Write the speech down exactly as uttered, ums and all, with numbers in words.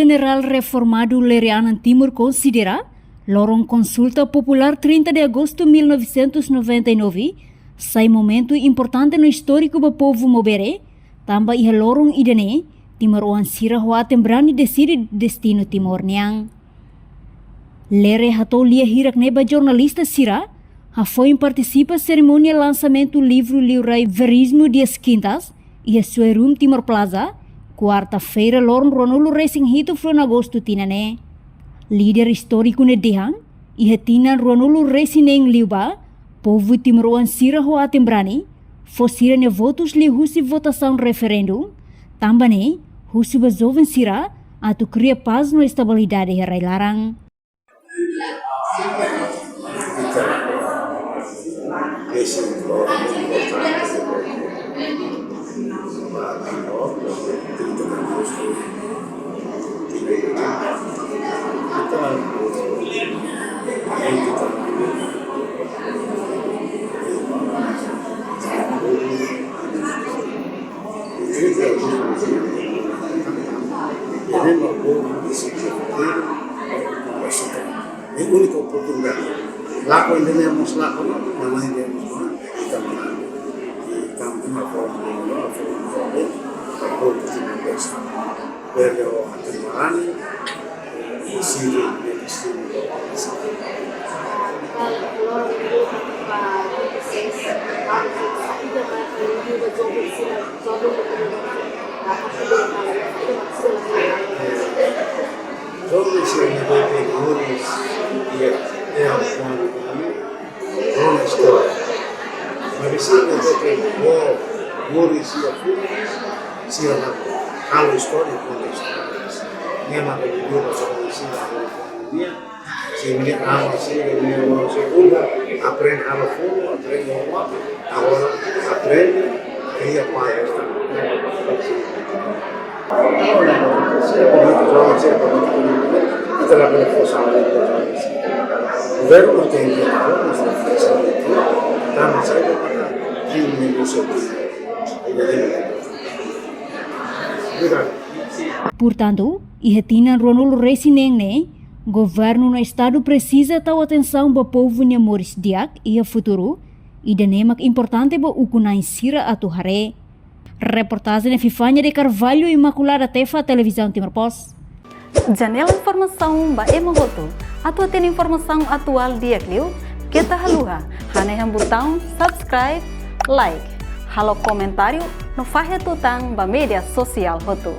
Jenerál reformadu Lere Anan Timur konsidera loron konsulta populár trinta de agostu mil novecentos e noventa e nove sai momentu importante no istóriku ba povu Maubere, tanba iha loron ida-ne'e timoroan sira ho aten-brani deside destinu Timor nian. Lere hato'o lia hirak-ne'e ba jornalista sira hafoin partisipa serimónia lansamentu livru liurai Verismo Dias Quintas iha Suerum Timor Plaza, kuarta-feira, loron ruanulu-resin-hitu fulan Agostu tinan ne'e. Líder istóriku ne'e dehan, iha tinan ruanulu-resin-neen liubá, povu timoroan sira ho aten-brani fó sira-nia votus liuhusi votasaun referendu, tanba ne'e husu ba joven sira atu kria pás no estabilidade iha rai-laran. Ini única oportunidade. Lako ida-ne'e mós lako, mamai ida-ne'e mós, ita mana. Ita mana forma, forma, forma, forma, forma, forma, forma, Joven sira ne'ebé moris iha terra kuandu kami, rona istória. Maibé sira ne'ebé moris iha funu, sira la halo istória, konta istória. Ne'e mak ita halo istória, sira halo istória. Sira-nia aman, sira-nia maun, sira-nia aprende halo funu, aprende halo, agora aprende kria pás. Governu tem que, tanba saida, para que o negócio. Obrigadu. Portantu, iha tinan ruanulu-resin-neen ne'e, governu no estadu presiza tau atensaun ba povu nia moris di'ak iha futuru, ida-ne'e mak importante ba ukun-na'in sira atu haree. Reportajen Epifania de Carvalho, Imaculada Tefa, Televizaun Timor Post. Janela informasaun ba ema hotu. Atu hatene informasaun atuál di'ak liu, keta haluha hanehan butaun subscribe, like, halo komentáriu no fahe tutan ba média sosiál hotu.